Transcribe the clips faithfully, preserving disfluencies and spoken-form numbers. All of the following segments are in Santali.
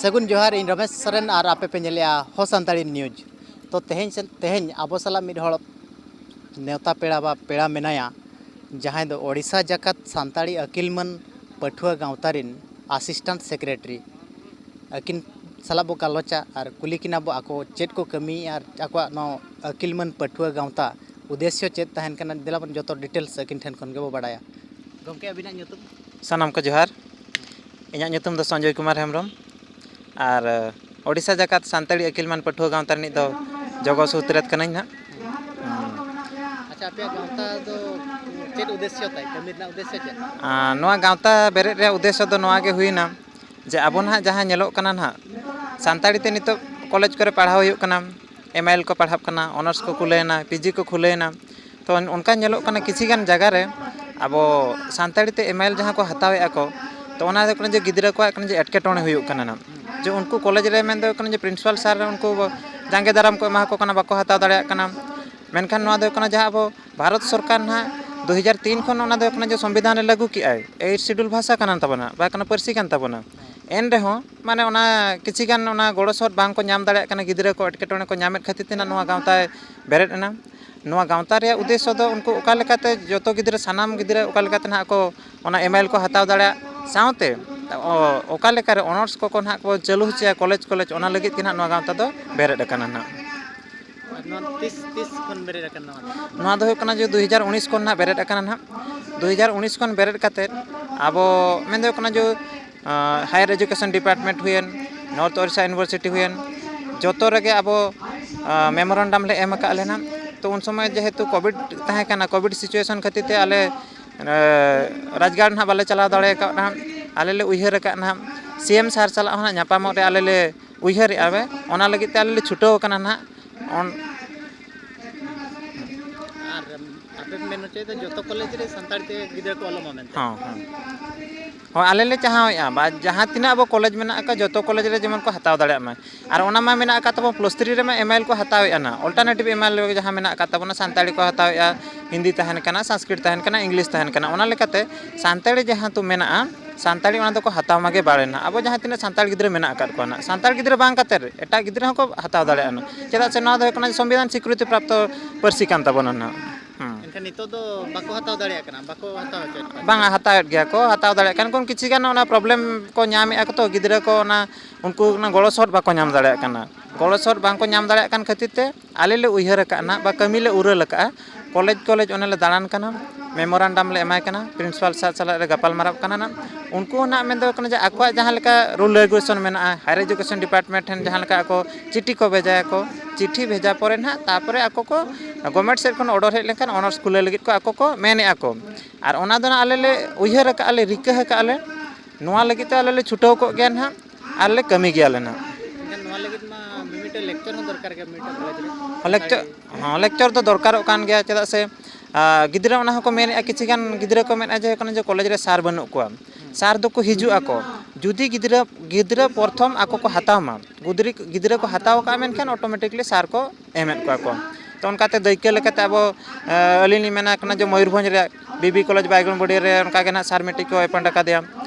ᱥᱟᱹᱜᱩᱱ ᱡᱚᱦᱟᱨ, ᱤᱧ ᱨᱚᱢᱮᱥ ᱥᱚᱨᱮᱱ ᱟᱨ ᱟᱯᱮ ᱯᱮ ᱧᱮᱞᱮᱜᱼᱟ ᱦᱚ ᱥᱟᱱᱛᱟᱲᱤ ᱱᱤᱭᱩᱡᱽ᱾ ᱛᱚ ᱛᱮᱦᱮᱧ ᱥᱮ, ᱛᱮᱦᱮᱧ ᱟᱵᱚ ᱥᱟᱞᱟᱜ ᱢᱤᱫ ᱦᱚᱲ ᱱᱮᱣᱛᱟ ᱯᱮᱲᱟ ᱵᱟ ᱯᱮᱲᱟ ᱢᱮᱱᱟᱭᱟ, ᱡᱟᱦᱟᱸᱭ ᱫᱚ ᱳᱰᱤᱥᱟ ᱡᱟᱠᱟᱛ ᱥᱟᱱᱛᱟᱲᱤ ᱟᱹᱠᱤᱞ ᱢᱟᱹᱱ ᱯᱟᱹᱴᱷᱩᱣᱟᱹ ᱜᱟᱶᱛᱟ ᱨᱮᱱ ᱟᱥᱤᱥᱴᱮᱱᱴ ᱥᱮᱠᱨᱮᱴᱟᱨᱤ᱾ ᱟᱹᱠᱤᱱ ᱥᱟᱞᱟᱜ ᱵᱚ ᱜᱟᱞᱚᱪᱟ ᱟᱨ ᱠᱩᱞᱤ ᱠᱤᱱᱟ ᱵᱚ ᱟᱠᱚ ᱪᱮᱫ ᱠᱚ ᱠᱟᱹᱢᱤᱭᱮᱫᱼᱟ ᱟᱨ ᱟᱠᱚᱣᱟᱜ ᱱᱚᱣᱟ ᱟᱹᱠᱤᱞ ᱢᱟᱹᱱ ᱯᱟᱹᱴᱷᱩᱣᱟᱹ ᱜᱟᱶᱛᱟ ᱩᱫᱽᱫᱮᱥᱭᱚ ᱪᱮᱫ ᱛᱟᱦᱮᱱ ᱠᱟᱱᱟ᱾ ᱫᱮᱞᱟ ᱵᱚᱱ ᱡᱚᱛᱚ ᱰᱤᱴᱮᱞᱥ ᱟᱹᱠᱤᱱ ᱴᱷᱮᱱ ᱠᱷᱚᱱ ᱜᱮᱵᱚ ᱵᱟᱲᱟᱭᱟ᱾ ᱜᱚᱢᱠᱮ, ᱟᱹᱵᱤᱱᱟᱜ ᱧᱩᱛᱩᱢ? ᱥᱟᱱᱟᱢ ᱠᱚ ᱡᱚᱦᱟᱨ᱾ ᱤᱧᱟᱹᱜ ᱧᱩᱛᱩᱢ ᱫᱚ ᱥᱚᱧᱡᱚᱭ ᱠᱩᱢᱟᱨ ᱦᱮᱢᱵᱨᱚᱢ᱾ ᱟᱨ ᱳᱰᱤᱥᱟ ᱡᱟᱠᱟᱛ ᱥᱟᱱᱛᱟᱲᱤ ᱟᱹᱠᱤᱞ ᱢᱟᱹᱱ ᱯᱟᱹᱴᱷᱩᱣᱟᱹ ᱜᱟᱶᱛᱟ ᱨᱤᱱᱤᱡ ᱫᱚ ᱡᱚᱜᱚ ᱥᱩᱛᱨᱮᱛ ᱠᱟᱹᱱᱟᱹᱧ ᱱᱟᱦᱟᱜ᱾ ᱟᱪᱪᱷᱟ, ᱟᱯᱮᱭᱟᱜ ᱜᱟᱶᱛᱟ ᱫᱚ ᱪᱮᱫ ᱩᱫᱽᱫᱮᱥᱭᱚ ᱛᱟᱭ, ᱠᱟᱹᱢᱤ ᱨᱮᱱᱟᱜ ᱩᱫᱽᱫᱮᱥᱭᱚ ᱪᱮᱫ? ᱟᱨ ᱱᱚᱣᱟ ᱜᱟᱶᱛᱟ ᱵᱮᱨᱮᱫ ᱨᱮᱭᱟᱜ ᱩᱫᱽᱫᱮᱥᱭᱚ ᱫᱚ ᱱᱚᱣᱟ ᱜᱮ ᱦᱩᱭᱱᱟ ᱡᱮ ᱟᱵᱚ ᱱᱟᱦᱟᱜ ᱡᱟᱦᱟᱸ ᱧᱮᱞᱚᱜ ᱠᱟᱱᱟ ᱱᱟᱦᱟᱜ, ᱥᱟᱱᱛᱟᱲᱤ ᱛᱮ ᱱᱤᱛᱚᱜ ᱠᱚᱞᱮᱡᱽ ᱠᱚᱨᱮ ᱯᱟᱲᱦᱟᱣ ᱦᱩᱭᱩᱜ ᱠᱟᱱᱟ, ᱮᱢ ᱟᱭ ᱮᱞ ᱠᱚ ᱯᱟᱲᱦᱟᱜ ᱠᱟᱱᱟ, ᱚᱱᱟᱨᱥ ᱠᱚ ᱠᱷᱩᱞᱟᱹᱭᱮᱱᱟ, ᱯᱤ ᱡᱤ ᱠᱚ ᱠᱷᱩᱞᱟᱹᱭᱮᱱᱟ᱾ ᱛᱚ ᱚᱱᱠᱟ ᱧᱮᱞᱚᱜ ᱠᱟᱱᱟ ᱠᱤᱪᱷᱤ ᱜᱟᱱ ᱡᱟᱭᱜᱟ ᱨᱮ ᱟᱵᱚ ᱥᱟᱱᱛᱟᱲᱤ ᱛᱮ ᱮᱢ ᱟᱭ ᱮᱞ ᱡᱟᱦᱟᱸ ᱠᱚ ᱦᱟᱛᱟᱣᱮᱫᱼᱟ ᱠᱚ, ᱛᱚ ᱚᱱᱟ ᱫᱚ ᱦᱩᱭᱩᱜ ᱠᱟᱱᱟ ᱡᱮ ᱜᱤᱫᱽᱨᱟᱹ ᱠᱚᱣᱟᱜ ᱠᱟᱱᱟ ᱡᱮ ᱮᱴᱠᱮᱴᱚᱬᱮ ᱦᱩᱭᱩᱜ ᱠᱟᱱᱟ ᱱᱟᱜ, ᱡᱮ ᱩᱱᱠᱩ ᱠᱚᱞᱮᱡᱽ ᱨᱮ ᱢᱮᱱᱫᱚ ᱦᱩᱭᱩᱜ ᱠᱟᱱᱟ ᱡᱮ ᱯᱨᱤᱱᱥᱤᱯᱟᱞ ᱥᱟᱨ ᱩᱱᱠᱩ ᱡᱟᱸᱜᱮ ᱫᱟᱨᱟᱢ ᱠᱚ ᱮᱢᱟ ᱠᱚ ᱠᱟᱱᱟ, ᱵᱟᱠᱚ ᱦᱟᱛᱟᱣ ᱫᱟᱲᱮᱭᱟᱜ ᱠᱟᱱᱟ᱾ ᱢᱮᱱᱠᱷᱟᱱ ᱱᱚᱣᱟ ᱫᱚ ᱦᱩᱭᱩᱜ ᱠᱟᱱᱟ ᱡᱟᱦᱟᱸ ᱟᱵᱚ ᱵᱷᱟᱨᱚᱛ ᱥᱚᱨᱠᱟᱨ ᱱᱟᱦᱟᱜ ᱫᱩ ᱦᱟᱡᱟᱨ ᱛᱤᱱ ᱠᱷᱚᱱ ᱚᱱᱟ ᱫᱚ ᱦᱩᱭᱩᱜ ᱠᱟᱱᱟ ᱡᱮ ᱥᱚᱝᱵᱤᱫᱷᱟᱱ ᱨᱮ ᱞᱟᱹᱜᱩ ᱠᱮᱜᱼᱟᱭ, ᱮᱭᱤᱴ ᱥᱤᱰᱩᱞ ᱵᱷᱟᱥᱟ ᱠᱟᱱᱟ ᱛᱟᱵᱚᱱᱟ, ᱵᱟ ᱠᱟᱱᱟ ᱯᱟᱹᱨᱥᱤ ᱠᱟᱱ ᱛᱟᱵᱚᱱᱟ᱾ ᱮᱱ ᱨᱮᱦᱚᱸ ᱢᱟᱱᱮ ᱚᱱᱟ ᱠᱤᱪᱷᱤ ᱜᱟᱱ ᱚᱱᱟ ᱜᱚᱲᱚ ᱥᱚᱦᱚᱫ ᱵᱟᱝ ᱠᱚ ᱧᱟᱢ ᱫᱟᱲᱮᱭᱟᱜ ᱠᱟᱱᱟ, ᱜᱤᱫᱽᱨᱟᱹ ᱠᱚ ᱮᱴᱠᱮᱴᱚᱬᱮ ᱠᱚ ᱧᱟᱢᱮᱫ ᱠᱷᱟᱹᱛᱤᱨ ᱛᱮ ᱱᱟᱜ ᱱᱚᱣᱟ ᱜᱟᱶᱛᱟᱭ ᱵᱮᱨᱮᱫ ᱮᱱᱟ᱾ ᱱᱚᱣᱟ ᱜᱟᱶᱛᱟ ᱨᱮᱭᱟᱜ ᱩᱫᱽᱫᱮᱥᱥᱚ ᱫᱚ ᱩᱱᱠᱩ ᱚᱠᱟ ᱞᱮᱠᱟᱛᱮ ᱡᱚᱛᱚ ᱜᱤᱫᱽᱨᱟᱹ, ᱥᱟᱱᱟᱢ ᱜᱤᱫᱽᱨᱟᱹ ᱚᱠᱟ ᱞᱮᱠᱟᱛᱮ ᱱᱟᱦᱟᱜ ᱠᱚ ᱚᱱᱟ ᱮᱢ ᱟᱭ ᱮᱞ ᱠᱚ ᱦᱟᱛᱟᱣ ᱫᱟᱲᱮᱭᱟᱜ ᱥᱟᱶᱛᱮ ᱚ-, ᱚᱠᱟ ᱞᱮᱠᱟᱨᱮ ᱚᱱᱟᱨᱥ ᱠᱚᱠᱚ ᱱᱟᱦᱟᱜ ᱠᱚ ᱪᱟᱹᱞᱩ ᱦᱚᱪᱚᱭᱟ ᱠᱚᱞᱮᱡᱽ ᱠᱚᱞᱮᱡᱽ, ᱚᱱᱟ ᱞᱟᱹᱜᱤᱫ ᱜᱮ ᱱᱟᱦᱟᱜ ᱱᱚᱣᱟ ᱜᱟᱶᱛᱟ ᱫᱚ ᱵᱮᱨᱮᱫ ᱟᱠᱟᱱᱟ ᱱᱟᱦᱟᱜ᱾ ᱟᱨ ᱱᱚᱣᱟ ᱛᱤᱥ, ᱛᱤᱥ ᱠᱷᱚᱱ ᱵᱮᱨᱮᱫ ᱟᱠᱟᱱᱟ ᱱᱚᱣᱟ ᱫᱚ? ᱱᱚᱣᱟ ᱫᱚ ᱦᱩᱭᱩᱜ ᱠᱟᱱᱟ ᱡᱮ ᱫᱩ ᱦᱟᱡᱟᱨ ᱩᱱᱤᱥ ᱠᱷᱚᱱ ᱱᱟᱦᱟᱜ ᱵᱮᱨᱮᱫ ᱟᱠᱟᱱᱟ ᱱᱟᱦᱟᱜ᱾ ᱫᱩ ᱦᱟᱡᱟᱨ ᱩᱱᱤᱥ ᱠᱷᱚᱱ ᱵᱮᱨᱮᱫ ᱠᱟᱛᱮᱫ ᱟᱵᱚ ᱢᱮᱱ ᱫᱚ ᱦᱩᱭᱩᱜ ᱠᱟᱱᱟ ᱡᱮ, ᱟᱸ, ᱦᱟᱭᱟᱨ ᱮᱡᱩᱠᱮᱥᱚᱱ ᱰᱤᱯᱟᱨᱴᱢᱮᱱᱴ ᱦᱩᱭᱮᱱ, ᱱᱚᱨᱛᱷ ᱳᱰᱤᱥᱟ ᱤᱭᱩᱱᱤᱵᱷᱟᱨᱥᱤᱴᱤ ᱦᱩᱭᱮᱱ, ᱡᱚᱛᱚ ᱨᱮᱜᱮ ᱟᱵᱚ, ᱟᱸ, ᱢᱮᱢᱳᱨᱟᱱᱰᱟᱢ ᱞᱮ ᱮᱢ ᱟᱠᱟᱫ ᱞᱮ ᱱᱟᱦᱟᱜ᱾ ᱛᱚ ᱩᱱ ᱥᱚᱢᱚᱭ ᱡᱮᱦᱮᱛᱩ ᱠᱳᱵᱷᱤᱰ ᱛᱟᱦᱮᱸ ᱠᱟᱱᱟ, ᱠᱳᱵᱷᱤᱰ ᱥᱤᱪᱩᱭᱮᱥᱚᱱ ᱠᱷᱟᱹᱛᱤᱨ ᱛᱮ ᱟᱞᱮ, ᱮᱸ, ᱨᱟᱡᱽᱜᱟᱲ ᱱᱟᱦᱟᱜ ᱵᱟᱞᱮ ᱪᱟᱞᱟᱣ ᱫᱟᱲᱮ ᱟᱠᱟᱫ ᱱᱟᱦᱟᱜ᱾ ᱟᱞᱮ ᱞᱮ ᱩᱭᱦᱟᱹᱨ ᱟᱠᱟᱫ ᱱᱟᱦᱟᱜ ᱥᱤ ᱮᱢ ᱥᱟᱨ ᱥᱟᱞᱟᱜ ᱦᱚᱸ ᱱᱟᱦᱟᱜ ᱧᱟᱯᱟᱢᱚᱜ ᱨᱮ ᱟᱞᱮ ᱞᱮ ᱩᱭᱦᱟᱹᱨᱮᱫᱼᱟ ᱵᱮ, ᱚᱱᱟ ᱞᱟᱹᱜᱤᱫ ᱛᱮ ᱟᱞᱮ ᱞᱮ ᱪᱷᱩᱴᱟᱹᱣ ᱟᱠᱟᱱᱟ ᱱᱟᱦᱟᱜ᱾ ᱚᱱ- ᱟᱨ ᱟᱯᱮ ᱯᱮ ᱢᱮᱱ ᱦᱚᱪᱚᱭᱮᱫᱟ ᱡᱚᱛᱚ ᱠᱚᱞᱮᱡᱽ ᱨᱮ ᱥᱟᱱᱛᱟᱲᱤ ᱛᱮ ᱜᱤᱫᱽᱨᱟᱹ ᱠᱚ ᱚᱞᱚᱜ ᱢᱟ ᱢᱮᱱᱛᱮ? ᱦᱚᱸ, ᱦᱚᱸ᱾ ᱦᱳᱭ, ᱟᱞᱮ ᱞᱮ ᱪᱟᱦᱟᱣᱮᱫᱼᱟ ᱵᱟ, ᱡᱟᱦᱟᱸ ᱛᱤᱱᱟᱹᱜ ᱟᱵᱚ ᱠᱚᱞᱮᱡᱽ ᱢᱮᱱᱟᱜ ᱟᱠᱟᱫ, ᱡᱚᱛᱚ ᱠᱚᱞᱮᱡᱽ ᱨᱮ ᱡᱮᱢᱚᱱ ᱠᱚ ᱦᱟᱛᱟᱣ ᱫᱟᱲᱮᱭᱟᱜ ᱢᱟ᱾ ᱟᱨ ᱚᱱᱟ ᱢᱟ ᱢᱮᱱᱟᱜ ᱟᱠᱟᱫ ᱛᱟᱵᱚᱱ, ᱯᱞᱟᱥ ᱛᱷᱨᱤ ᱨᱮᱢᱟ ᱮᱢ ᱟᱭ ᱮᱞ ᱠᱚ ᱦᱟᱛᱟᱣᱮᱫᱼᱟ ᱱᱟ, ᱚᱞᱴᱟᱨᱱᱮᱴᱤᱵᱷ ᱮᱢ ᱟᱭ ᱮᱞ ᱡᱟᱦᱟᱸ ᱢᱮᱱᱟᱜ ᱟᱠᱟᱫ ᱛᱟᱵᱚᱱᱟ, ᱥᱟᱱᱛᱟᱲᱤ ᱠᱚ ᱦᱟᱛᱟᱣᱮᱫᱼᱟ, ᱦᱤᱱᱫᱤ ᱛᱟᱦᱮᱱ ᱠᱟᱱᱟ, ᱥᱚᱝᱥᱠᱨᱤᱛ ᱛᱟᱦᱮᱱ ᱠᱟᱱᱟ, ᱤᱝᱞᱤᱥ ᱛᱟᱦᱮᱱ ᱠᱟᱱᱟ᱾ ᱚᱱᱟ ᱞᱮᱠᱟᱛᱮ ᱥᱟᱱᱛᱟᱲᱤ ᱡᱟᱦᱟᱸ ᱛᱚ ᱢᱮᱱᱟᱜᱼᱟ, ᱥᱟᱱᱛᱟᱲᱤ ᱚᱱᱟ ᱫᱚᱠᱚ ᱦᱟᱛᱟᱣ ᱢᱟᱜᱮ ᱵᱟᱲᱮ ᱱᱟᱦᱟᱜ᱾ ᱟᱵᱚ ᱡᱟᱦᱟᱸ ᱛᱤᱱᱟᱹᱜ ᱥᱟᱱᱛᱟᱲ ᱜᱤᱫᱽᱨᱟᱹ ᱢᱮᱱᱟᱜ ᱟᱠᱟᱫ ᱠᱚᱣᱟ ᱱᱟᱦᱟᱜ, ᱥᱟᱱᱛᱟᱲ ᱜᱤᱫᱽᱨᱟᱹ ᱵᱟᱝ ᱠᱟᱛᱮ ᱮᱴᱟᱜ ᱜᱤᱫᱽᱨᱟᱹ ᱦᱚᱸᱠᱚ ᱦᱟᱛᱟᱣ ᱫᱟᱲᱮᱭᱟᱜᱼᱟ ᱱᱟᱦᱟᱜ᱾ ᱪᱮᱫᱟᱜ ᱥᱮ ᱱᱚᱣᱟ ᱫᱚ ᱦᱩᱭᱩᱜ ᱠᱟᱱᱟ ᱥᱚᱝᱵᱤᱫᱷᱟᱱ ᱥᱤᱠᱨᱤᱛᱤ ᱯᱨᱟᱯᱛᱚ ᱯᱟᱹᱨᱥᱤ ᱠᱟᱱ ᱛᱟᱵᱚᱱᱟ ᱱᱟᱦᱟᱜ᱾ ᱦᱩᱸ᱾ ᱮᱱᱠᱷᱟᱱ ᱱᱤᱛᱚᱜ ᱫᱚ ᱵᱟᱠᱚ ᱦᱟᱛᱟᱣ ᱫᱟᱲᱮᱭᱟᱜ ᱠᱟᱱᱟ, ᱵᱟᱠᱚ ᱦᱟᱛᱟᱣ ᱦᱚᱪᱚᱭᱮᱫ ᱠᱚᱣᱟ? ᱵᱟᱝᱟ, ᱦᱟᱛᱟᱣᱮᱫ ᱜᱮᱭᱟ ᱠᱚ, ᱦᱟᱛᱟᱣ ᱫᱟᱲᱮᱭᱟᱜ ᱠᱟᱱ ᱠᱚ᱾ ᱠᱤᱪᱷᱩ ᱜᱟᱱ ᱚᱱᱟ problem ᱠᱚ ᱧᱟᱢᱮᱫᱼᱟ ᱠᱚ ᱛᱚ, ᱜᱤᱫᱽᱨᱟᱹ ᱠᱚ ᱚᱱᱟ, ᱩᱱᱠᱩ ᱚᱱᱟ ᱜᱚᱲᱚ ᱥᱚᱦᱚᱫ ᱵᱟᱠᱚ ᱧᱟᱢ ᱫᱟᱲᱮᱭᱟᱜ ᱠᱟᱱᱟ᱾ ᱜᱚᱲᱚ ᱥᱚᱦᱚᱫ ᱵᱟᱝᱠᱚ ᱧᱟᱢ ᱫᱟᱲᱮᱭᱟᱜ ᱠᱟᱱ ᱠᱷᱟᱹᱛᱤᱨ ᱛᱮ ᱟᱞᱮ ᱞᱮ ᱩᱭᱦᱟᱹᱨ ᱟᱠᱟᱫᱼᱟ ᱱᱟᱦᱟᱜ, ᱵᱟ ᱠᱟᱹᱢᱤ ᱞᱮ ᱩᱨᱟᱹᱞ ᱟᱠᱟᱫᱼᱟ, ᱠᱚᱞᱮᱡᱽ ᱠᱚᱞᱮᱡᱽ ᱚᱱᱮ ᱞᱮ ᱫᱟᱬᱟᱱ ᱠᱟᱱᱟ, memorandum ᱞᱮ ᱮᱢᱟᱭ ᱠᱟᱱᱟ, principal sir ᱥᱟᱞᱟᱜ ᱞᱮ ᱜᱟᱯᱟᱞ ᱢᱟᱨᱟᱣ ᱠᱟᱱᱟ ᱱᱟᱜ᱾ ᱩᱱᱠᱩ ᱦᱚᱸ ᱱᱟᱜ ᱢᱮᱱᱫᱚ ᱠᱟᱱᱟ ᱡᱮ ᱟᱠᱚᱣᱟᱜ ᱡᱟᱦᱟᱸ ᱞᱮᱠᱟ rule regulation ᱢᱮᱱᱟᱜᱼᱟ, higher education department ᱴᱷᱮᱱ ᱡᱟᱦᱟᱸ ᱞᱮᱠᱟ ᱟᱠᱚ ᱪᱤᱴᱷᱤ ᱠᱚ ᱵᱷᱮᱡᱟᱭᱟᱠᱚ, ᱪᱤᱴᱷᱤ ᱵᱷᱮᱡᱟ ᱯᱚᱨᱮ ᱱᱟᱜ ᱛᱟᱨᱯᱚᱨᱮ ᱟᱠᱚ ᱠᱚ government ᱥᱮᱫ ᱠᱷᱚᱱ order ᱦᱮᱡ ᱞᱮᱱᱠᱷᱟᱱ honours ᱠᱷᱩᱞᱟᱹᱣ ᱞᱟᱹᱜᱤᱫ ᱠᱚ ᱟᱠᱚ ᱠᱚ ᱢᱮᱱᱮᱫᱼᱟ ᱠᱚ᱾ ᱟᱨ ᱚᱱᱟ ᱫᱚ ᱱᱟᱜ ᱟᱞᱮ ᱞᱮ ᱩᱭᱦᱟᱹᱨ ᱟᱠᱟᱫᱼᱟ ᱞᱮ, ᱨᱤᱠᱟᱹ ᱟᱠᱟᱫᱼᱟ ᱞᱮ, ᱱᱚᱣᱟ ᱞᱟᱹᱜᱤᱫ ᱛᱮ ᱟᱞᱮ ᱞᱮ ᱪᱷᱩᱴᱟᱹᱣ ᱠᱚᱜ ᱜᱮᱭᱟ ᱱᱟᱜ, ᱟᱨ ᱞᱮ ᱠᱟᱹᱢᱤ ᱜᱮᱭᱟᱞᱮ ᱱᱟᱜ᱾ ᱮᱱᱠᱷᱟᱱ ᱱᱚᱣᱟ ᱞᱟᱹᱜᱤᱫ ᱢᱟ ᱢᱤᱢᱤᱫᱴᱮᱱ lecture ᱦᱚᱸ ᱫᱚᱨᱠᱟᱨ ᱜᱮ ᱢᱤᱢᱤᱫᱴᱮᱱ ᱠᱚᱞᱮᱡᱽ ᱨᱮ᱾ ᱦᱚᱸ, lecture, ᱦᱚᱸ, lecture ᱫᱚ ᱫᱚᱨᱠᱟᱨᱚᱜ ᱠᱟᱱ ᱜᱮᱭᱟ, ᱪᱮᱫᱟᱜ ᱥᱮ, ᱟᱨ ᱜᱤᱫᱽᱨᱟᱹ ᱚᱱᱟ ᱦᱚᱸᱠᱚ ᱢᱮᱱᱮᱫᱼᱟ, ᱠᱤᱪᱷᱩ ᱜᱟᱱ ᱜᱤᱫᱽᱨᱟᱹ ᱠᱚ ᱢᱮᱱᱮᱫᱼᱟ ᱡᱮ ᱦᱩᱭᱩᱜ ᱠᱟᱱᱟ ᱡᱮ ᱠᱚᱞᱮᱡᱽ ᱨᱮ ᱥᱟᱨ ᱵᱟᱹᱱᱩᱜ ᱠᱚᱣᱟ᱾ ᱥᱟᱨ ᱫᱚᱠᱚ ᱦᱤᱡᱩᱜ ᱟᱠᱚ, ᱡᱩᱫᱤ ᱜᱤᱫᱽᱨᱟᱹ, ᱜᱤᱫᱽᱨᱟᱹ ᱯᱨᱚᱛᱷᱚᱢ ᱟᱠᱚ ᱠᱚ ᱦᱟᱛᱟᱣ ᱢᱟ, ᱜᱤᱫᱽᱨᱟᱹ, ᱜᱤᱫᱽᱨᱟᱹ ᱠᱚ ᱦᱟᱛᱟᱣ ᱟᱠᱟᱫᱼᱟ, ᱢᱮᱱᱠᱷᱟᱱ automatically ᱥᱟᱨ ᱠᱚ ᱮᱢᱮᱫ ᱠᱚᱣᱟ ᱠᱚ᱾ ᱛᱚ ᱚᱱᱠᱟᱛᱮ ᱫᱟᱹᱭᱠᱟᱹ ᱞᱮᱠᱟᱛᱮ ᱟᱵᱚ, ᱮ, ᱟᱹᱞᱤᱧ ᱞᱤᱧ ᱢᱮᱱᱟ ᱠᱟᱱᱟ ᱡᱮ ᱢᱚᱭᱩᱨᱵᱷᱚᱸᱡᱽ ᱨᱮᱭᱟᱜ ᱵᱤᱵᱤ ᱠᱚᱞᱮᱡᱽ ᱵᱟᱭᱜᱚᱱᱵᱟᱲᱤ ᱨᱮ ᱚᱱᱠᱟ ᱜᱮ ᱱᱟᱦᱟᱜ ᱥᱟᱨ ᱢᱤᱫᱴᱤᱡ ᱠᱚ appoint ᱟᱠᱟᱫᱮᱭᱟ,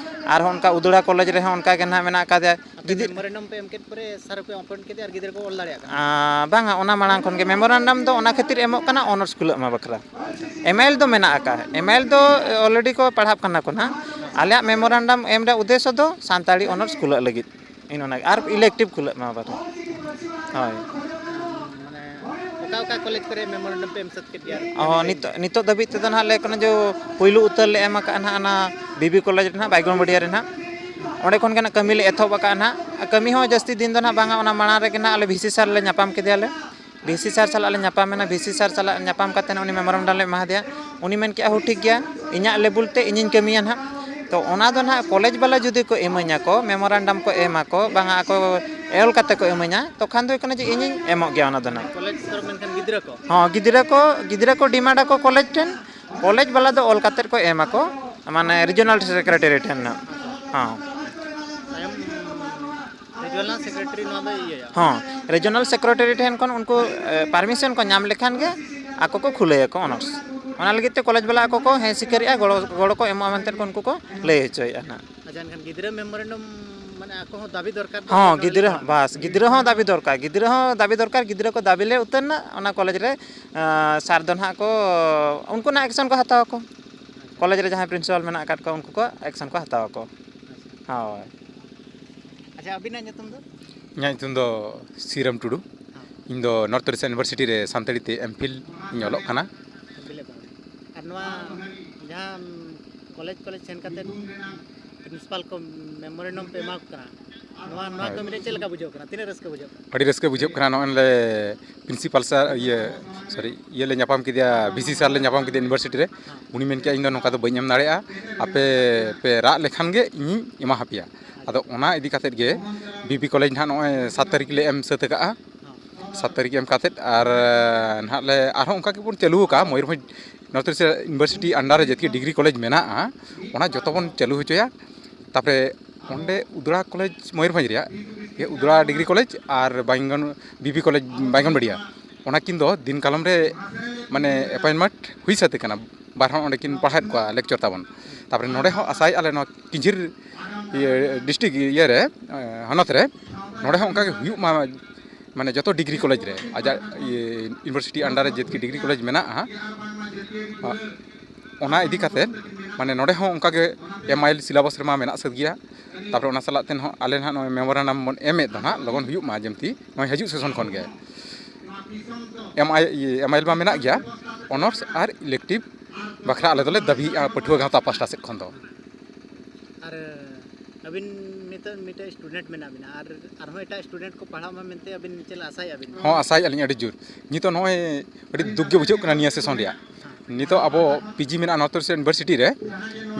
ᱟᱨᱦᱚᱸ ᱚᱱᱠᱟ ᱩᱫᱽᱲᱟ ᱠᱚᱞᱮᱡᱽ ᱨᱮᱦᱚᱸ ᱚᱱᱠᱟ ᱜᱮ ᱱᱟᱦᱟᱜ ᱢᱮᱱᱟᱜ ᱟᱠᱟᱫᱮᱭᱟ᱾ ᱟᱯᱮ ᱡᱩᱫᱤ memorandum ᱯᱮ ᱮᱢ ᱠᱮᱫ ᱯᱚᱨᱮ ᱥᱟᱨ ᱠᱚ appoint ᱠᱮᱫᱮᱭᱟ ᱟᱨ ᱜᱤᱫᱽᱨᱟᱹ ᱠᱚ ᱚᱞ ᱫᱟᱲᱮᱭᱟᱜ ᱠᱟᱱᱟ? ᱟᱸ, ᱵᱟᱝᱟ, ᱚᱱᱟ ᱢᱟᱲᱟᱝ ᱠᱷᱚᱱ ᱜᱮ memorandum ᱫᱚ ᱚᱱᱟ ᱠᱷᱟᱹᱛᱤᱨ ᱮᱢᱚᱜ ᱠᱟᱱᱟ, honours ᱠᱷᱩᱞᱟᱹᱜ ᱢᱟ ᱵᱟᱠᱷᱨᱟ᱾ ᱮᱢᱟᱭᱮᱞ ᱫᱚ ᱢᱮᱱᱟᱜ ᱟᱠᱟᱫ, ᱮᱢᱟᱭᱮᱞ ᱫᱚ already ᱠᱚ ᱯᱟᱲᱦᱟᱜ ᱠᱟᱱᱟ ᱠᱚ ᱱᱟᱦᱟᱜ᱾ ᱟᱞᱮᱭᱟᱜ memorandum ᱮᱢ ᱨᱮᱭᱟᱜ ᱩᱫᱽᱫᱮᱥᱥᱚ ᱫᱚ ᱥᱟᱱᱛᱟᱲᱤ honours ᱠᱷᱩᱞᱟᱹᱜ ᱞᱟᱹᱜᱤᱫ, ᱤᱱ ᱚᱱᱟ ᱟᱨ elective ᱠᱷᱩᱞᱟᱹᱜ ᱢᱟ ᱵᱟᱠᱷᱨᱟ᱾ ᱦᱳᱭ᱾ ᱢᱟᱱᱮ ᱚᱠᱟ ᱚᱠᱟ ᱠᱚᱞᱮᱡᱽ ᱠᱚᱨᱮ memorandum ᱯᱮ ᱮᱢ ᱥᱟᱹᱛ ᱠᱮᱫ ᱜᱮᱭᱟ? ᱚ, ᱱᱤᱛᱚᱜ, ᱱᱤᱛᱚᱜ ᱫᱷᱟᱹᱵᱤᱡ ᱛᱮᱫᱚ ᱱᱟᱦᱟᱜ ᱞᱟᱹᱭ ᱠᱟᱱᱟ ᱡᱮ ᱯᱩᱭᱞᱩ ᱩᱛᱟᱹᱨ ᱞᱮ ᱮᱢ ᱟᱠᱟᱫᱼᱟ ᱱᱟᱦᱟᱜ ᱚᱱᱟ ᱵᱤᱵᱤ ᱠᱚᱞᱮᱡᱽ ᱨᱮ ᱱᱟᱦᱟᱜ, ᱵᱟᱭᱜᱚᱱᱵᱟᱲᱤᱭᱟ ᱨᱮ ᱱᱟᱦᱟᱜ᱾ ᱚᱸᱰᱮ ᱠᱷᱚᱱ ᱜᱮ ᱱᱟᱦᱟᱜ ᱠᱟᱹᱢᱤ ᱞᱮ ᱮᱛᱚᱦᱚᱵ ᱟᱠᱟᱫᱼᱟ ᱱᱟᱦᱟᱜ᱾ ᱠᱟᱹᱢᱤ ᱦᱚᱸ ᱡᱟᱹᱥᱛᱤ ᱫᱤᱱ ᱫᱚ ᱱᱟᱦᱟᱜ ᱵᱟᱝᱟ, ᱚᱱᱟ ᱢᱟᱲᱟᱝ ᱨᱮᱜᱮ ᱱᱟᱦᱟᱜ ᱟᱞᱮ ᱵᱷᱤ ᱥᱤ ᱥᱟᱨ ᱞᱮ ᱧᱟᱯᱟᱢ ᱠᱮᱫᱮᱭᱟᱞᱮ᱾ ᱵᱷᱤ ᱥᱤ ᱥᱟᱨ ᱥᱟᱞᱟᱜ ᱞᱮ ᱧᱟᱯᱟᱢ ᱮᱱᱟ, ᱵᱷᱤ ᱥᱤ ᱥᱟᱨ ᱥᱟᱞᱟᱜ ᱧᱟᱯᱟᱢ ᱠᱟᱛᱮ ᱩᱱᱤ memorandum ᱞᱮ ᱮᱢᱟ ᱫᱮᱭᱟ᱾ ᱩᱱᱤ ᱢᱮᱱ ᱠᱮᱫᱼᱟ, "ᱦᱳ, ᱴᱷᱤᱠ ᱜᱮᱭᱟ, ᱤᱧᱟᱹᱜ level ᱛᱮ ᱤᱧᱤᱧ ᱠᱟᱹᱢᱤᱭᱟ ᱱᱟᱦᱟᱜ᱾" ᱛᱚ ᱚᱱᱟ ᱫᱚ ᱱᱟᱦᱟᱜ ᱠᱚᱞᱮᱡᱽ ᱵᱟᱞᱟ ᱡᱩᱫᱤ ᱠᱚ ᱤᱢᱟᱹᱧᱟ ᱠᱚ, memorandum ᱠᱚ ᱮᱢᱟ ᱠᱚ, ᱵᱟᱝᱟ ᱟᱠᱚ ᱚᱞ ᱠᱟᱛᱮ ᱠᱚ ᱤᱢᱟᱹᱧᱟ, ᱛᱚᱠᱷᱟᱱ ᱫᱚ ᱦᱩᱭᱩᱜ ᱠᱟᱱᱟ ᱡᱮ ᱤᱧᱤᱧ ᱮᱢᱚᱜ ᱜᱮᱭᱟ ᱚᱱᱟ ᱫᱚ ᱱᱟᱦᱟᱜ᱾ ᱠᱚᱞᱮᱡᱽ ᱛᱚᱨᱚᱯ ᱢᱮᱱᱠᱷᱟᱱ ᱜᱤᱫᱽᱨᱟᱹ ᱠᱚ? ᱦᱚᱸ, ᱜᱤᱫᱽᱨᱟᱹ ᱠᱚ, ᱜᱤᱫᱽᱨᱟᱹ ᱠᱚ demand ᱟᱠᱚ ᱠᱚᱞᱮᱡᱽ ᱴᱷᱮᱱ, ᱠᱚᱞᱮᱡᱽ ᱵᱟᱞᱟ ᱫᱚ ᱚᱞ ᱠᱟᱛᱮ ᱠᱚ ᱮᱢᱟ ᱠᱚ, ᱢᱟᱱᱮ regional secretary ᱴᱷᱮᱱ ᱱᱟᱦᱟᱜ᱾ ᱦᱚᱸ᱾ ᱛᱟᱭᱚᱢ regional secretary ᱱᱚᱣᱟ ᱫᱚᱭ ᱤᱭᱟᱹᱭᱟ? ᱦᱚᱸ, regional secretary ᱴᱷᱮᱱ ᱠᱷᱚᱱ ᱩᱱᱠᱩ, ᱮ, permission ᱠᱚ ᱧᱟᱢ ᱞᱮᱠᱷᱟᱱ ᱜᱮ ᱟᱠᱚ ᱠᱚ ᱠᱷᱩᱞᱟᱹᱭᱟᱠᱚ honours᱾ ᱚᱱᱟ ᱞᱟᱹᱜᱤᱫ ᱛᱮ ᱠᱚᱞᱮᱡᱽ ᱵᱟᱞᱟ ᱟᱠᱚ ᱠᱚ ᱦᱮᱸ ᱥᱤᱠᱟᱹᱨᱮᱜᱼᱟ, ᱜᱚᱲᱚ, ᱜᱚᱲᱚ ᱠᱚ ᱮᱢᱚᱜᱼᱟ ᱢᱮᱱᱛᱮ ᱠᱚ ᱩᱱᱠᱩ ᱠᱚ ᱞᱟᱹᱭ ᱦᱚᱪᱚᱭᱮᱫᱼᱟ ᱱᱟᱦᱟᱜ᱾ ᱟᱪᱪᱷᱟ, ᱮᱱᱠᱷᱟᱱ ᱜᱤᱫᱽᱨᱟᱹ ᱢᱮᱢᱳᱨᱮᱱᱰᱟᱢ, ᱢᱟᱱᱮ, ᱟᱠᱚ ᱦᱚᱸ ᱫᱟᱹᱵᱤ ᱫᱚᱨᱠᱟᱨ ᱫᱚ ᱦᱚᱸ, ᱠᱟᱱᱟ ᱜᱤᱫᱽᱨᱟᱹ ᱞᱟᱹᱜᱤᱫ ᱦᱚᱸ, ᱵᱟᱥ, ᱜᱤᱫᱽᱨᱟᱹ ᱦᱚᱸ ᱫᱟᱹᱵᱤ ᱫᱚᱨᱠᱟᱨ, ᱜᱤᱫᱽᱨᱟᱹ ᱦᱚᱸ ᱫᱟᱹᱵᱤ ᱫᱚᱨᱠᱟᱨ, ᱜᱤᱫᱽᱨᱟᱹ ᱠᱚ ᱫᱟᱹᱵᱤ ᱞᱮ ᱩᱛᱟᱹᱨ ᱱᱟ, ᱚᱱᱟ ᱠᱚᱞᱮᱡᱽ ᱨᱮ, ᱟᱸ, ᱥᱟᱨ ᱫᱚ ᱱᱟᱦᱟᱜ ᱠᱚ, ᱩᱱᱠᱩ ᱱᱟᱦᱟᱜ ᱮᱠᱥᱚᱱ ᱠᱚ ᱦᱟᱛᱟᱣ ᱟᱠᱚ᱾ ᱠᱚᱞᱮᱡᱽ ᱨᱮ ᱡᱟᱦᱟᱸᱭ ᱯᱨᱤᱱᱥᱤᱯᱟᱞ ᱢᱮᱱᱟᱜ ᱟᱠᱟᱫ ᱠᱚᱣᱟ, ᱩᱱᱠᱩ ᱠᱚ ᱮᱠᱥᱚᱱ ᱠᱚ ᱦᱟᱛᱟᱣ ᱟᱠᱚ᱾ ᱦᱳᱭ᱾ ᱟᱪᱪᱷᱟ, ᱟᱹᱵᱤᱱᱟᱜ ᱧᱩᱛᱩᱢ ᱫᱚ? ᱤᱧᱟᱹᱜ ᱧᱩᱛᱩᱢ ᱫᱚ ᱥᱤᱨᱟᱢ ᱴᱩᱰᱩ᱾ ᱦᱮᱸ᱾ ᱤᱧ ᱫᱚ ᱱᱚᱨᱛᱷ ᱤᱥᱴᱟᱨᱱ ᱤᱭᱩᱱᱤᱵᱷᱟᱨᱥᱤᱴᱤ ᱨᱮ ᱥᱟᱱᱛᱟᱲᱤ ᱛᱮ ᱮᱢ ᱯᱷᱤᱞ ᱤᱧ ᱚᱞᱚᱜ ᱠᱟᱱᱟ᱾ ᱟᱨ ᱱᱚᱣᱟ ᱡᱟᱦᱟᱸ ᱠᱚᱞᱮᱡᱽ, ᱠᱚᱞᱮᱡᱽ ᱥᱮᱱ ᱠᱟᱛᱮ ᱯᱨᱤᱱᱥᱤᱯᱟᱞ ᱠᱚ ᱢᱮᱢᱳᱨᱮᱱᱰᱟᱢ ᱯᱮ ᱮᱢᱟ ᱠᱚ ᱠᱟᱱᱟ, ᱱᱚᱣᱟ, ᱱᱚᱣᱟ ᱦᱳᱭ᱾ ᱠᱟᱹᱢᱤ ᱨᱮ ᱪᱮᱫ ᱞᱮᱠᱟ ᱵᱩᱡᱷᱟᱹᱜ ᱠᱟᱱᱟ? ᱛᱤᱱᱟᱹᱜ ᱨᱟᱹᱥᱠᱟᱹ ᱵᱩᱡᱷᱟᱹᱜ ᱠᱟᱱᱟ? ᱟᱹᱰᱤ ᱨᱟᱹᱥᱠᱟᱹ ᱵᱩᱡᱷᱟᱹᱜ ᱠᱟᱱᱟ᱾ ᱱᱚᱜᱼᱚᱭ ᱞᱮ ᱯᱨᱤᱱᱥᱤᱯᱟᱞ ᱥᱟᱨ, ᱤᱭᱟᱹ, ᱥᱚᱨᱤ, ᱤᱭᱟᱹ ᱞᱮ ᱧᱟᱯᱟᱢ ᱠᱮᱫᱮᱭᱟ, ᱵᱷᱤ ᱥᱤ ᱥᱟᱨ ᱞᱮ ᱧᱟᱯᱟᱢ ᱠᱮᱫᱮᱭᱟ ᱤᱭᱩᱱᱤᱵᱷᱟᱨᱥᱤᱴᱤ ᱨᱮ᱾ ᱦᱮᱸ᱾ ᱩᱱᱤ ᱢᱮᱱ ᱠᱮᱫᱟ, "ᱤᱧ ᱫᱚ ᱱᱚᱝᱠᱟ ᱫᱚ ᱵᱟᱹᱧ ᱮᱢ ᱫᱟᱲᱮᱭᱟᱜᱼᱟ, ᱟᱯᱮ ᱯᱮ ᱨᱟᱜ ᱞᱮᱠᱷᱟᱱ ᱜᱮ ᱤᱧᱤᱧ ᱮᱢᱟ ᱦᱟᱯᱮᱭᱟ᱾" ᱟᱫᱚ ᱚᱱᱟ ᱤᱫᱤ ᱠᱟᱛᱮᱫ ᱜᱮ ᱵᱤ ᱵᱤ ᱠᱚᱞᱮᱡᱽ ᱱᱟᱦᱟᱜ ᱱᱚᱜᱼᱚᱭ ᱥᱟᱛ ᱛᱟᱹᱨᱤᱠᱷ ᱞᱮ ᱮᱢ ᱥᱟᱹᱛ ᱟᱠᱟᱜᱼᱟ᱾ ᱦᱮᱸ᱾ ᱥᱟᱛ ᱛᱟᱹᱨᱤᱠᱷ ᱮᱢ ᱠᱟᱛᱮᱫ ᱟᱨ ᱱᱟᱦᱟᱜ ᱞᱮ ᱟᱨᱦᱚᱸ ᱚᱱᱠᱟ ᱜᱮᱵᱚᱱ ᱪᱟᱹᱞᱩ ᱟᱠᱟᱫᱼᱟ᱾ Mayurbhanj north East university under ᱨᱮ ᱡᱮᱛᱤᱠ ᱰᱤᱜᱽᱨᱤ ᱠᱚᱞᱮᱡᱽ ᱢᱮᱱᱟᱜᱼᱟ, ᱚᱱᱟ ᱡᱚᱛᱚ ᱵᱚᱱ ᱪᱟᱹᱞᱩ ᱦᱚᱪᱚᱭᱟ᱾ ᱛᱟᱯᱚᱨᱮ ᱚᱸᱰᱮ ᱩᱫᱽᱲᱟ ᱠᱚᱞᱮᱡᱽ, ᱢᱚᱭᱩᱨᱵᱷᱚᱸᱡᱽ ᱨᱮᱭᱟᱜ ᱜᱮ ᱩᱫᱽᱲᱟ ᱰᱤᱜᱽᱨᱤ ᱠᱚᱞᱮᱡᱽ ᱟᱨ ᱵᱟᱭᱜᱚᱱ, ᱵᱤ ᱵᱤ ᱠᱚᱞᱮᱡᱽ ᱵᱟᱭᱜᱚᱱᱵᱟᱲᱤᱭᱟ, ᱚᱱᱟ ᱠᱤᱱ ᱫᱚ ᱫᱤᱱ ᱠᱟᱞᱚᱢ ᱨᱮ, ᱢᱟᱱᱮ, ᱮᱯᱚᱭᱮᱱᱴᱢᱮᱱᱴ ᱦᱩᱭ ᱥᱟᱹᱛ ᱟᱠᱟᱱᱟ᱾ ᱵᱟᱨ ᱦᱚᱲ ᱚᱸᱰᱮ ᱠᱤᱱ ᱯᱟᱲᱦᱟᱣᱮᱫ ᱠᱚᱣᱟ ᱞᱮᱠᱪᱟᱨ ᱛᱟᱵᱚᱱ᱾ ᱛᱟᱯᱚᱨᱮ ᱱᱚᱰᱮ ᱦᱚᱸ ᱟᱥᱟᱭᱮᱫᱼᱟ ᱞᱮ ᱱᱚᱣᱟ ᱠᱤᱧᱡᱷᱤᱨ, ᱤᱭᱟᱹ, ᱰᱤᱥᱴᱨᱤᱠᱴ ᱤᱭᱟᱹ ᱨᱮ, ᱦᱚᱱᱚᱛ ᱨᱮ, ᱱᱚᱰᱮ ᱦᱚᱸ ᱚᱱᱠᱟ ᱜᱮ ᱦᱩᱭᱩᱜ ᱢᱟ᱾ ᱢᱟᱱᱮ ᱡᱚᱛᱚ ᱰᱤᱜᱽᱨᱤ ᱠᱚᱞᱮᱡᱽ ᱨᱮ, ᱟᱡᱟᱜ ᱤᱭᱟᱹ ᱤᱭᱩᱱᱤᱵᱷᱟᱨᱥᱤᱴᱤ under ᱨᱮ ᱡᱮᱛᱠᱤ ᱰᱤᱜᱽᱨᱤ ᱠᱚᱞᱮᱡᱽ ᱢᱮᱱᱟᱜᱼᱟ, ᱚᱱᱟ ᱤᱫᱤ ᱠᱟᱛᱮᱫ ᱢᱟᱱᱮ ᱱᱚᱰᱮ ᱦᱚᱸ ᱚᱱᱠᱟ ᱜᱮ ᱮᱢ ᱟᱭ ᱮᱞ syllabus ᱨᱮᱢᱟ ᱢᱮᱱᱟᱜ ᱥᱟᱹᱛ ᱜᱮᱭᱟ᱾ ᱛᱟᱨᱯᱚᱨᱮ ᱚᱱᱟ ᱥᱟᱞᱟᱜ ᱛᱮ ᱱᱟᱦᱟᱜ ᱟᱞᱮ ᱱᱟᱦᱟᱜ ᱱᱚᱜᱼᱚᱭ memorandum ᱵᱚᱱ ᱮᱢᱮᱫ ᱫᱚ ᱱᱟᱦᱟᱜ ᱞᱚᱜᱚᱱ ᱦᱩᱭᱩᱜ ᱢᱟ, ᱡᱮᱢᱛᱤ ᱱᱚᱜᱼᱚᱭ ᱦᱤᱡᱩᱜ session ᱠᱷᱚᱱ ᱜᱮ ᱮᱢ ᱟᱭ, ᱤᱭᱟᱹ, ᱮᱢ ᱟᱭ ᱮᱞ ᱢᱟ ᱢᱮᱱᱟᱜ ᱜᱮᱭᱟ, honours ᱟᱨ elective ᱵᱟᱠᱷᱨᱟ ᱟᱞᱮ ᱫᱚᱞᱮ ᱫᱟᱹᱵᱤᱭᱮᱫᱼᱟ ᱯᱟᱹᱴᱷᱩᱣᱟᱹ ᱜᱟᱶᱛᱟ ᱯᱟᱥᱴᱟ ᱥᱮᱫ ᱠᱷᱚᱱ ᱫᱚ᱾ ᱟᱨ ᱟᱹᱵᱤᱱ ᱱᱤᱛᱚᱜ ᱢᱤᱫᱴᱮᱡ student ᱢᱮᱱᱟᱜ ᱵᱤᱱᱟ, ᱟᱨ ᱟᱨᱦᱚᱸ ᱮᱴᱟᱜ student ᱠᱚ ᱯᱟᱲᱦᱟᱜ ᱢᱟ ᱢᱮᱱᱛᱮ ᱟᱹᱵᱤᱱ ᱪᱮᱫ ᱞᱮᱠᱟ ᱟᱥᱟᱭᱮᱫᱼᱟ ᱵᱤᱱ? ᱦᱚᱸ, ᱟᱥᱟᱭᱮᱫᱼᱟ ᱞᱤᱧ ᱟᱹᱰᱤ ᱡᱳᱨ᱾ ᱱᱤᱛᱚᱜ ᱱᱚᱜᱼᱚᱭ ᱟᱹᱰᱤ ᱫᱩᱠ ᱜᱮ ᱵᱩᱡᱷᱟᱹᱜ ᱠᱟᱱᱟ ᱱᱤᱭᱟᱹ session ᱨᱮᱭᱟᱜ᱾ ᱱᱤᱛᱚᱜ ᱟᱵᱚ ᱯᱤ ᱡᱤ ᱢᱮᱱᱟᱜᱼᱟ ᱱᱚᱨᱛᱷ ᱤᱥᱴ ᱤᱭᱩᱱᱤᱵᱷᱟᱨᱥᱤᱴᱤ ᱨᱮ,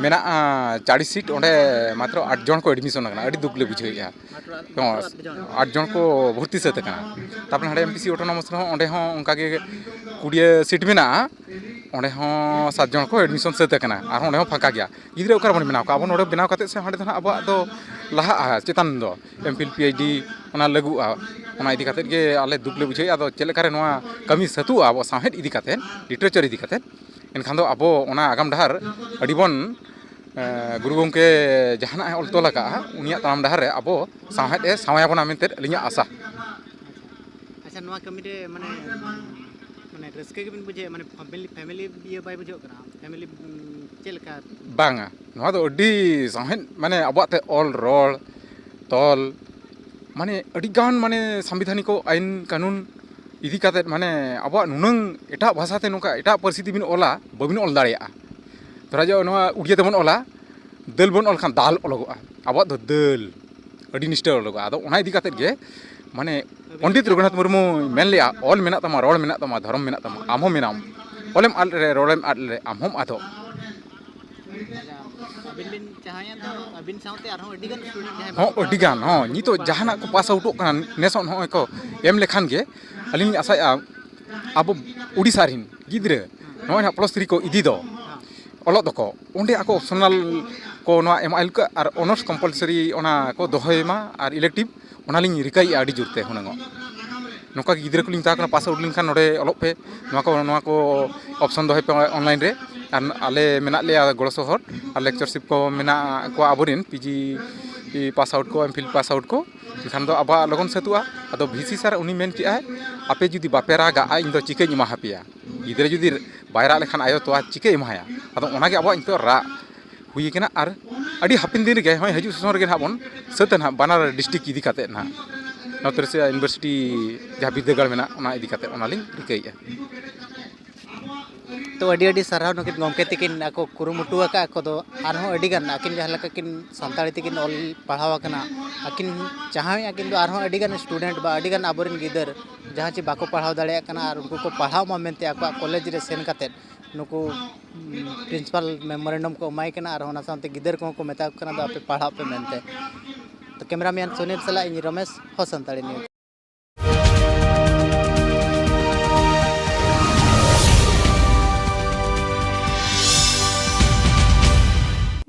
ᱢᱮᱱᱟᱜᱼᱟ ᱪᱟᱲᱤᱥ seat, ᱚᱸᱰᱮ ᱢᱟᱛᱨᱚ ᱟᱴ ᱡᱚᱱ ᱠᱚ admission ᱟᱠᱟᱱᱟ᱾ ᱟᱹᱰᱤ ᱫᱩᱠ ᱞᱮ ᱵᱩᱡᱷᱟᱹᱣᱮᱫᱼᱟ᱾ ᱢᱟᱛᱨᱚ ᱟᱴ, ᱦᱚᱸ, ᱢᱟᱛᱨᱚ ᱟᱴ ᱡᱚᱱ᱾ ᱟᱴ ᱡᱚᱱ ᱠᱚ ᱵᱷᱚᱨᱛᱤ ᱥᱟᱹᱛ ᱟᱠᱟᱱᱟ᱾ ᱛᱟᱨᱯᱚᱨᱮ ᱦᱟᱸᱰᱮ ᱮᱢ ᱯᱤ ᱥᱤ autonomous ᱨᱮᱦᱚᱸ, ᱚᱸᱰᱮ ᱦᱚᱸ ᱚᱱᱠᱟᱜᱮ ᱠᱩᱲᱤᱭᱟᱹ seat ᱢᱮᱱᱟᱜᱼᱟ, ᱚᱸᱰᱮ ᱦᱚᱸ ᱥᱟᱛ ᱡᱚᱱ ᱠᱚ admission ᱥᱟᱹᱛ ᱟᱠᱟᱱᱟ, ᱟᱨᱦᱚᱸ ᱚᱸᱰᱮ ᱦᱚᱸ ᱯᱷᱟᱸᱠᱟ ᱜᱮᱭᱟ᱾ ᱜᱤᱫᱽᱨᱟᱹ ᱚᱠᱟ ᱨᱮᱵᱚᱱ ᱵᱮᱱᱟᱣ ᱠᱚᱣᱟ? ᱟᱵᱚ ᱱᱚᱰᱮ ᱵᱮᱱᱟᱣ ᱠᱟᱛᱮᱫ ᱥᱮ ᱦᱟᱸᱰᱮ ᱫᱚ ᱱᱟᱦᱟᱜ ᱟᱵᱚᱣᱟᱜ ᱫᱚ ᱞᱟᱦᱟᱜᱼᱟ ᱪᱮᱛᱟᱱ ᱫᱚ, ᱮᱢ ᱯᱷᱤᱞ, ᱯᱤ ᱮᱭᱤᱪ ᱰᱤ ᱚᱱᱟ ᱞᱟᱹᱜᱩᱜᱼᱟ᱾ ᱚᱱᱟ ᱤᱫᱤ ᱠᱟᱛᱮᱫ ᱜᱮ ᱟᱞᱮ ᱫᱩᱠ ᱞᱮ ᱵᱩᱡᱷᱟᱹᱣᱮᱫᱼᱟ᱾ ᱟᱫᱚ ᱪᱮᱫ ᱞᱮᱠᱟᱨᱮ ᱱᱚᱣᱟ ᱠᱟᱹᱢᱤ ᱥᱟᱹᱛᱩᱜᱼᱟ ᱟᱵᱚ ᱥᱟᱶᱦᱮᱫ ᱤᱫᱤ ᱠᱟᱛᱮᱫ, literature ᱤᱫᱤ ᱠᱟᱛᱮᱫ, ᱮᱱᱠᱷᱟᱱ ᱫᱚ ᱟᱵᱚ ᱚᱱᱟ ᱟᱜᱟᱢ ᱰᱟᱦᱟᱨ ᱟᱹᱰᱤ ᱵᱚᱱ, ᱮ, ᱜᱩᱨᱩ ᱜᱚᱢᱠᱮ ᱡᱟᱦᱟᱱᱟᱜ ᱮ ᱚᱞ ᱛᱚᱞ ᱟᱠᱟᱫᱼᱟ, ᱩᱱᱤᱭᱟᱜ ᱛᱟᱲᱟᱢ ᱰᱟᱦᱟᱨ ᱨᱮ ᱟᱵᱚ ᱥᱟᱶᱦᱮᱫ ᱮ ᱥᱟᱶᱟᱭ ᱟᱵᱚᱱᱟ ᱢᱮᱱᱛᱮ ᱟᱹᱞᱤᱧᱟᱜ ᱟᱥᱟ᱾ ᱟᱪᱪᱷᱟ, ᱱᱚᱣᱟ ᱠᱟᱹᱢᱤ ᱨᱮ ᱢᱟᱱᱮ, ᱢᱟᱱᱮ ᱨᱟᱹᱥᱠᱟᱹ ᱜᱮᱵᱤᱱ ᱵᱩᱡᱷᱟᱹᱣᱟ, ᱢᱟᱱᱮ ᱯᱷᱮᱢᱮᱞᱤ, ᱯᱷᱮᱢᱮᱞᱤ ᱤᱭᱟᱹ ᱵᱟᱭ ᱵᱩᱡᱷᱟᱹᱜ ᱠᱟᱱᱟ? ᱯᱷᱮᱢᱮᱞᱤ, ᱩᱸ, ᱪᱮᱫ ᱞᱮᱠᱟ? ᱵᱟᱝᱟ, ᱱᱚᱣᱟ ᱫᱚ ᱟᱹᱰᱤ ᱥᱟᱶᱦᱮᱫ, ᱢᱟᱱᱮ ᱟᱵᱚᱣᱟᱜ ᱛᱮ ᱚᱞ ᱨᱚᱲ, ᱛᱚᱞ, ᱢᱟᱱᱮ ᱟᱹᱰᱤᱜᱟᱱ ᱢᱟᱱᱮ ᱥᱟᱝᱵᱤᱫᱷᱟᱱᱤᱠ ᱟᱹᱭᱤᱱ ᱠᱟᱹᱱᱩᱱ ᱤᱫᱤ ᱠᱟᱛᱮᱫ, ᱢᱟᱱᱮ ᱟᱵᱚᱣᱟᱜ ᱱᱩᱱᱟᱹᱝ ᱮᱴᱟᱜ ᱵᱷᱟᱥᱟ ᱛᱮ ᱱᱚᱝᱠᱟ ᱮᱴᱟᱜ ᱯᱟᱹᱨᱥᱤ ᱛᱮᱵᱤᱱ ᱚᱞᱟ, ᱵᱟᱹᱵᱤᱱ ᱚᱞ ᱫᱟᱲᱮᱭᱟᱜᱼᱟ᱾ ᱫᱷᱚᱨᱟ ᱡᱟᱣ ᱱᱚᱣᱟ ᱩᱲᱤᱭᱟ ᱛᱮᱵᱚᱱ ᱚᱞᱟ, ᱫᱟᱹᱞ ᱵᱚᱱ ᱚᱞ ᱠᱷᱟᱱ ᱫᱟᱞ ᱚᱞᱚᱜᱚᱜᱼᱟ, ᱟᱵᱚᱣᱟᱜ ᱫᱚ ᱫᱟᱹᱞ ᱟᱹᱰᱤ ᱱᱤᱥᱴᱟᱹ ᱚᱞᱚᱜᱚᱜᱼᱟ᱾ ᱟᱫᱚ ᱚᱱᱟ ᱤᱫᱤ ᱠᱟᱛᱮᱫ ᱜᱮ ᱢᱟᱱᱮ ᱯᱚᱱᱰᱤᱛ ᱨᱚᱜᱷᱩᱱᱟᱛᱷ ᱢᱩᱨᱢᱩᱭ ᱢᱮᱱ ᱞᱮᱜᱼᱟ, "ᱚᱞ ᱢᱮᱱᱟᱜ ᱛᱟᱢᱟ, ᱨᱚᱲ ᱢᱮᱱᱟᱜ ᱛᱟᱢᱟ, ᱫᱷᱚᱨᱚᱢ ᱢᱮᱱᱟᱜ ᱛᱟᱢᱟ, ᱟᱢ ᱦᱚᱸ ᱢᱮᱱᱟᱢ᱾ ᱚᱞᱮᱢ ᱟᱫ ᱞᱮᱨᱮ, ᱨᱚᱲᱮᱢ ᱟᱫ ᱞᱮᱨᱮ, ᱟᱢ ᱦᱚᱸᱢ ᱟᱫᱚᱜ᱾" ᱟᱪᱪᱷᱟ, ᱟᱹᱵᱤᱱ ᱵᱤᱱ ᱪᱟᱦᱟᱣᱮᱫᱼᱟ ᱛᱚ, ᱟᱹᱵᱤᱱ ᱥᱟᱶᱛᱮ ᱟᱨᱦᱚᱸ ᱟᱹᱰᱤ ᱜᱟᱱ student ᱡᱟᱦᱟᱸᱭ ᱦᱚᱸ, ᱵᱟᱠᱚ ᱟᱹᱰᱤ ᱜᱟᱱ, ᱯᱟᱲᱦᱟᱣ ᱦᱚᱸ, ᱫᱟᱲᱮᱭᱟᱜ ᱱᱤᱛᱚᱜ ᱠᱟᱱᱟ, ᱡᱟᱦᱟᱱᱟᱜ ᱠᱚ pass outᱚᱜ ᱠᱟᱱᱟ, ᱱᱮᱥᱚᱜ ᱱᱚᱜᱼᱚᱭ ᱠᱚ ᱮᱢ ᱞᱮᱠᱷᱟᱱ ᱜᱮ, ᱟᱹᱞᱤᱧ ᱞᱤᱧ ᱟᱥᱟᱭᱮᱫᱼᱟ, ᱟᱵᱚ ᱳᱰᱤᱥᱟ ᱨᱮᱱ ᱜᱤᱫᱽᱨᱟᱹ ᱱᱚᱜᱼᱚᱭ ᱱᱟᱦᱟᱜ plus three ᱠᱚ ᱤᱫᱤ ᱫᱚ, ᱚᱞᱚᱜ ᱫᱚᱠᱚ, ᱚᱸᱰᱮ ᱟᱠᱚ optional ᱠᱚ ᱱᱚᱣᱟ ᱮᱢ ᱟᱭ ᱠᱚ ᱟᱨ honours compulsory ᱚᱱᱟ ᱠᱚ ᱫᱚᱦᱚᱭ ᱢᱟ ᱟᱨ elective, ᱚᱱᱟᱞᱤᱧ ᱨᱤᱠᱟᱹᱭᱮᱫᱼᱟ ᱟᱹᱰᱤ ᱡᱳᱨᱛᱮ ᱦᱩᱱᱟᱹᱝᱚᱜ᱾ ᱱᱚᱝᱠᱟ ᱜᱤᱫᱽᱨᱟᱹ ᱠᱚᱞᱤᱧ ᱢᱮᱛᱟ ᱠᱚ ᱠᱟᱱᱟ, pass out ᱞᱮᱱᱠᱷᱟᱱ ᱱᱚᱰᱮ ᱚᱞᱚᱜ ᱯᱮ, ᱱᱚᱣᱟ ᱠᱚ, ᱱᱚᱣᱟ ᱠᱚ option ᱫᱚᱦᱚᱭ ᱯᱮ online ᱨᱮ᱾ ᱟᱨ ᱟᱞᱮ ᱢᱮᱱᱟᱜ ᱞᱮᱭᱟ ᱜᱚᱲᱚ ᱥᱚᱦᱚᱫ, ᱟᱨ lectureship ᱠᱚ ᱢᱮᱱᱟᱜ ᱠᱚᱣᱟ ᱟᱵᱚᱨᱮᱱ PG pass out ᱠᱚ, MPhil pass out ᱠᱚ, ᱮᱱᱠᱷᱟᱱ ᱫᱚ ᱟᱵᱚᱣᱟᱜ ᱞᱚᱜᱚᱱ ᱥᱟᱹᱛᱩᱜᱼᱟ᱾ ᱟᱫᱚ VC sir ᱩᱱᱤ ᱢᱮᱱ ᱠᱮᱜᱼᱟᱭ, "ᱟᱯᱮ ᱡᱩᱫᱤ ᱵᱟᱯᱮ ᱨᱟᱜᱟ, ᱤᱧ ᱫᱚ ᱪᱤᱠᱟᱹᱧ ᱮᱢᱟ ᱦᱟᱯᱮᱭᱟ? ᱜᱤᱫᱽᱨᱟᱹ ᱡᱩᱫᱤ ᱵᱟᱭ ᱨᱟᱜ ᱞᱮᱠᱷᱟᱱ ᱟᱭᱳ ᱛᱚᱣᱟ ᱪᱤᱠᱟᱹᱭ ᱮᱢᱟᱭᱟ?" ᱟᱫᱚ ᱚᱱᱟᱜᱮ ᱟᱵᱚᱣᱟᱜ ᱱᱤᱛᱚᱜ ᱨᱟᱜ ᱦᱩᱭ ᱠᱟᱱᱟ᱾ ᱟᱨ ᱟᱹᱰᱤ ᱦᱟᱯᱮᱱ ᱫᱤᱱ ᱨᱮᱜᱮ, ᱦᱚᱸᱜᱼᱚᱭ ᱦᱤᱡᱩᱜ ᱥᱮᱥᱚᱱ ᱨᱮᱜᱮ ᱱᱟᱦᱟᱜ ᱵᱚᱱ ᱥᱟᱹᱛᱟ ᱱᱟᱦᱟᱜ ᱵᱟᱱᱟᱨ district ᱤᱫᱤ ᱠᱟᱛᱮᱫ ᱱᱟᱦᱟᱜ, ᱱᱚᱛᱮ ᱨᱮ ᱥᱮ university ᱡᱟᱦᱟᱸ ᱵᱤᱨᱫᱟᱹᱜᱟᱲ ᱢᱮᱱᱟᱜ, ᱚᱱᱟ ᱤᱫᱤ ᱠᱟᱛᱮᱫ ᱚᱱᱟᱞᱤᱧ ᱨᱤᱠᱟᱹᱭᱮᱫᱼᱟ᱾ ᱛᱚ, ᱟᱹᱰᱤ ᱟᱹᱰᱤ ᱥᱟᱨᱦᱟᱣ ᱱᱩᱠᱤᱱ ᱜᱚᱢᱠᱮ ᱛᱟᱹᱠᱤᱱ ᱟᱠᱚ ᱠᱩᱨᱩᱢᱩᱴᱩ ᱟᱠᱟᱫ ᱠᱚᱫᱚ᱾ ᱟᱨᱦᱚᱸ ᱟᱹᱰᱤ ᱜᱟᱱ ᱟᱹᱠᱤᱱ ᱡᱟᱦᱟᱸ ᱞᱮᱠᱟ ᱠᱤᱱ ᱥᱟᱱᱛᱟᱲᱤ ᱛᱮᱠᱤᱱ ᱚᱞ ᱯᱟᱲᱦᱟᱣ ᱟᱠᱟᱱᱟ, ᱟᱹᱠᱤᱱ ᱪᱟᱦᱟᱣᱮᱫᱼᱟ ᱠᱤᱱ ᱫᱚ ᱟᱨᱦᱚᱸ ᱟᱹᱰᱤ ᱜᱟᱱ student ᱵᱟ ᱟᱹᱰᱤ ᱜᱟᱱ ᱟᱵᱚᱨᱮᱱ ᱜᱤᱫᱟᱹᱨ ᱡᱟᱦᱟᱸ ᱪᱮ ᱵᱟᱠᱚ ᱯᱟᱲᱦᱟᱣ ᱫᱟᱲᱮᱭᱟᱜ ᱠᱟᱱᱟ ᱟᱨ ᱩᱱᱠᱩ ᱠᱚ ᱯᱟᱲᱦᱟᱣ ᱢᱟ ᱢᱮᱱᱛᱮ ᱟᱠᱚᱣᱟᱜ ᱠᱚᱞᱮᱡᱽ ᱨᱮ ᱥᱮᱱ ᱠᱟᱛᱮᱫ ᱱᱩᱠᱩ, ᱩᱢ, principal memorandum ᱠᱚ ᱮᱢᱟᱭ ᱠᱟᱱᱟ ᱟᱨ ᱚᱱᱟ ᱥᱟᱶᱛᱮ ᱜᱤᱫᱟᱹᱨ ᱠᱚᱦᱚᱸ ᱠᱚ ᱢᱮᱛᱟ ᱠᱚ ᱠᱟᱱᱟ, "ᱫᱚ ᱟᱯᱮ ᱯᱟᱲᱦᱟᱜ ᱯᱮ" ᱢᱮᱱᱛᱮ᱾ ᱛᱚ, cameraman ᱥᱩᱱᱤᱞ ᱥᱟᱞᱟᱜ ᱤᱧ ᱨᱚᱢᱮᱥ, ᱦᱚ ᱥᱟᱱᱛᱟᱲᱤ news᱾